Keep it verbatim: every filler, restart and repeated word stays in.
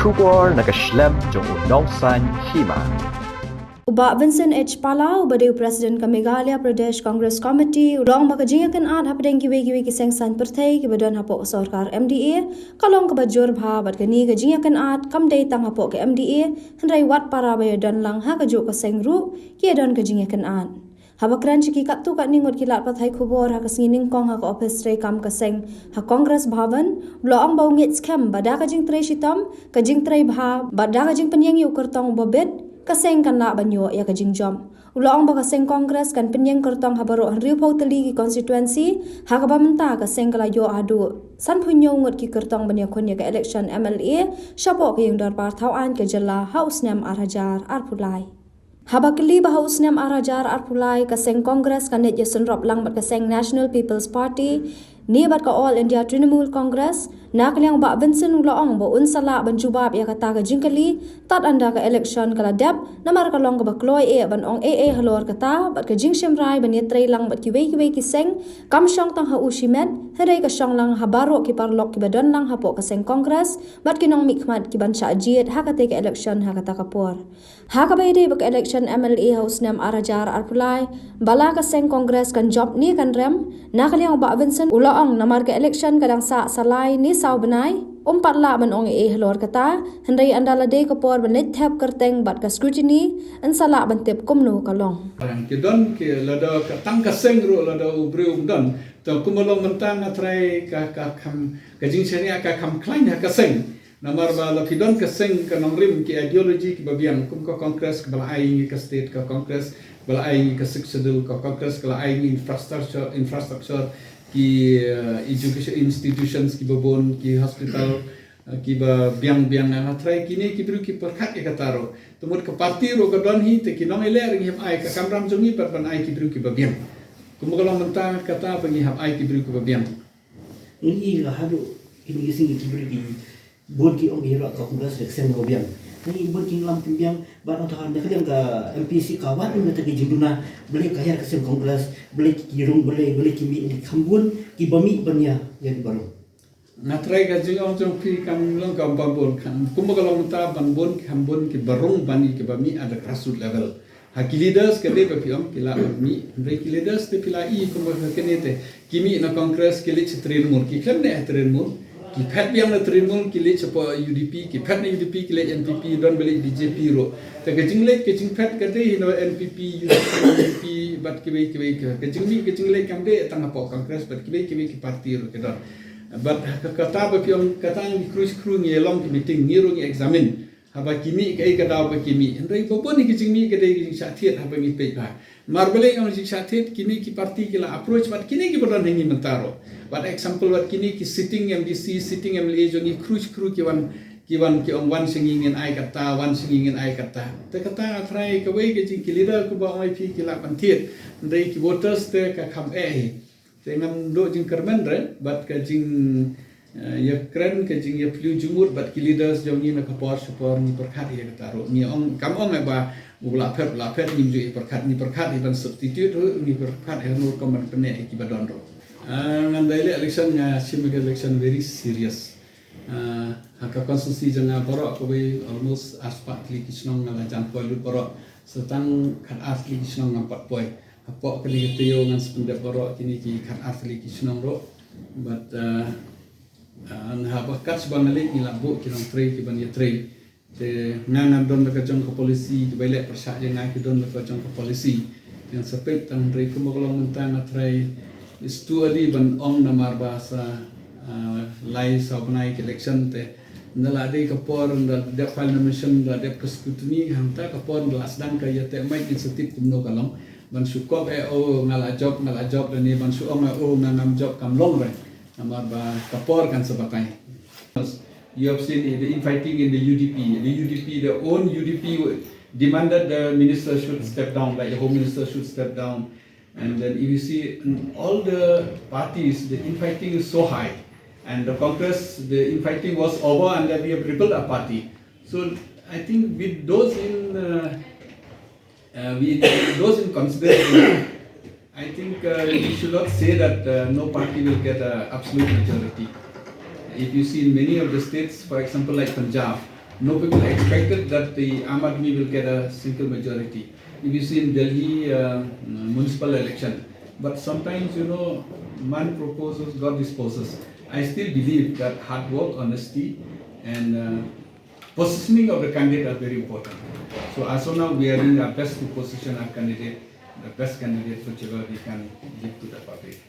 Khubor na ka shlem jong u Nongsaiñ Hima. U Bah Vincent H Pala, uba dei u President ka Meghalaya Pradesh Congress Committee, u la ong ba ka jingïakynad hapdeng kiwei kiwei ki seng saiñ pyrthei kiba don hapoh ka sorkar M D A ka long kaba jur bha, bad kane ka jingïakynad kam dei tang hapoh ka M D A, hynrei wat para ba ïadon lang ha kajuh ka seng ruh ki ïadon ka jingïakynad. Haba kren sha ki katto katne ngut ki lad pathai khubor ha ka sngi nyngkong ha ka ophis treikam ka seng ha Congress Bhavan, u la ong ba u ngeit skhem ba da ka jingtrei shitom, ka jingtrei bha, bad da ka jingpynïeng ïa u kyrtong uba bit, ka seng kan lah ban ïoh ïa ka jingjop. U la ong ba ka seng Congress kan pynïeng kyrtong ha baroh hynriewphew tylli ki constituency, ha kaba mynta ka seng ka la ïoh haduh sanphew hynñiew ngut ki kyrtong ban ïakhun ïa ka election M L A shapoh ka ïing dorbar thawaiñ ka jylla ha u snem ar hajar arphew lai. Haba kylli ba ha u snem ar hajar arphew lai ka seng Congress kan leit ïasynrop lang bad ka seng National People's Party ne bad ka All India Trinamool Congress, na ka liang u Bah Vincent u la ong ba un sa lah ban jubab ïa kata ka jingkylli tad ynda ka election ka la dep, namar ka long kaba kloi eh ban ong ei ei halor kata, bad ka jingshim rai ban ïatrei lang bad kiwei kiwei ki seng kam shong tang ha u shimet, hynrei ka shong lang ha baroh ki paralok kiba don lang hapoh ka seng Congress bad ki nongmihkhmat kiban shah jied ha katei ka election ha kata ka por. Ha kaba ïadei bad ka election M L A ha u snem ar hajar arphew lai, ba la ka seng Congress kan jop ne kan rem, na ka liang u Bah Vincent u la ong namar ka election ka dang sah sa lai ne saw bnai, um pat lah ban ong ei ei halor kata, hynrei ynda la dei ka por ban leit thep kyrteng bad ka scrutiny, yn sa lah ban tip kumno ka long. Ki don ki lada ka tang ka seng ruh lada u briew um don. Te kumba long mynta nga trai ka, ka kham, ka jingshaniah ka kham khlaiñ ha ka seng. Namar ba la phi don ka seng ka nongrim ki ideology kiba biang, kum ka Congress kaba la ai ïa ngi ka state, ka Congress kaba la ai ïa ngi ka Sixth Schedule, ka Congress kaba la ai ïa ngi infrastructure, infrastructure, ki, eh, education institutions kiba bun, ki hospital, eh, kiba biang biang, nga trai kine ki briew ki pyrkhat ïa kata ruh. Te mut ka party ruh ka don hi, te ki nongïaleh ruh ngi hap ai ka kamram jong ngi pat ban ai ki briew kiba biang. Kumba ka long mynta kata ba ngi hap ai ki briew kiba biang. Ngi la haduh kine ki sngi ki briew ki bun ki ong ki rah ka Congress election ka biang. Ngi bun ki nglam ki biang, bad nangta na ka liang ka M P C ka wan na ka jingduna, balei ka hiar ka seng Congress, balei ki rung, balei, balei ki mih, ki kham bun kiba mih ban ïa, ïa ki ba rung. Nga trai ka jingong jong phi kam long kam bun kan. Kumba ka long mynta ban bun ki kham bun kiba rung ban ïa kiba mih at the grassroots level. Ha ki leaders ka dei ba phi ong ki lah ban mih, hynrei ki leaders te phi la i kumba ka kane te. Ki mih na Congress ki leit sha Trinamool, ki khlem ne ha Trinamool. Ki phet biang na Trinamool ki leit sha U D P, ki phet na U D P ki leit N P P, don ba leit B J P ruh. Te ka jingleit ka jingphet ka dei hi na N P P, U D P, U D P, bad kiwei kiwei ka. Ka jingmih ka jingleit kam dei tang hapoh Congress bad kiwei kiwei ki party ruh ki don. Bad ka, kata ba phi ong kata ngi khru khru ngi long ki meeting ngi ruh ngi examine. Haba ki mih kaei ka daw ba ki mih. Hynrei ba bun ki jingmih ka dei ki jingshah thied haba ngi peit bha. Mar balei nga ong jingshah thied, kine ki party ki la approach bad kine kiba don ha ngi mynta ruh. Bad example bad kine ki sitting M D C, sitting M L A jong ngi khru khru ki wan, ki wan ki ong wan sha ngi ngin ai kata, wan sha ngi ngin ai kata. Te kata nga trai kawei ka jing ki leader kumba ong ai phi ki lah ban thied. Hynrei ki voters te ka kham eh hi. Te ngam duh jingkyrmen re, bad ka jing, eh, ïakren, ka jingïapyllew jingmut bad ki leaders jong ngi na ka por sha por ngi pyrkhat ïa kata ruh. Ngi ong, kam ong eh ba u la phet, la phet ngim ju ïa pyrkhat, ngi pyrkhat ïa ban substitute ruh, ngi pyrkhat ïa kano rukom ban pyneh ïa kiba don ruh. Ah, ngan dei leh election, nga shim ka election very serious. Ah, ha ka constituency jong nga baroh kawei almost arspah tylli ki shnong nga la jan poi lut baroh. Sa tang khatar tylli ki shnong ngam pat poi. Hapoh kane ka taïew ngan sa pyndep baroh kine ki khatar tylli ki shnong ruh. But, uh, uh, haba kat shaba nga leit ngi la buh ki nongtrei ki ban ïatrei. Te nga ngan don la ka jong ka policy, kiba ïaleh pyrshah ïa nga ki don la ka jong ka policy. Ngan sa peit tang, hynrei kumba ka long mynta nga trai, it's too early ban ong namar ba sa, uh, lai saw bnai ka election te. Ynda la dei ka por, ynda dep file nomination, ynda dep ka scrutiny, hangta ka por ynda la sdang ka ïateh mic ngin sa tip kumno ka long. Ban shu kop eh, oh, nga la jop, nga la jop, lane ban shu ong eh, oh, nga ngam jop, kam long re. Namar ba ka por kan sa batai. You have seen the infighting in the U D P. The U D P, the own U D P demanded the minister should step down, like the home minister should step down. And then if you see in all the parties, the infighting is so high. And the Congress, the infighting was over and then we have rebuilt our party. So I think with those in, uh, uh, with those in consideration, I think, uh, we should not say that, uh, no party will get an absolute majority. If you see in many of the states, for example, like Punjab, No people expected that the Aam Aadmi will get a single majority. If you see in Delhi uh, municipal election, but sometimes, you know, man proposes, God disposes. I still believe that hard work, honesty, and uh, positioning of the candidate are very important. So as of now, we are doing our best to position our candidate, the best candidate, whichever we can give to the public.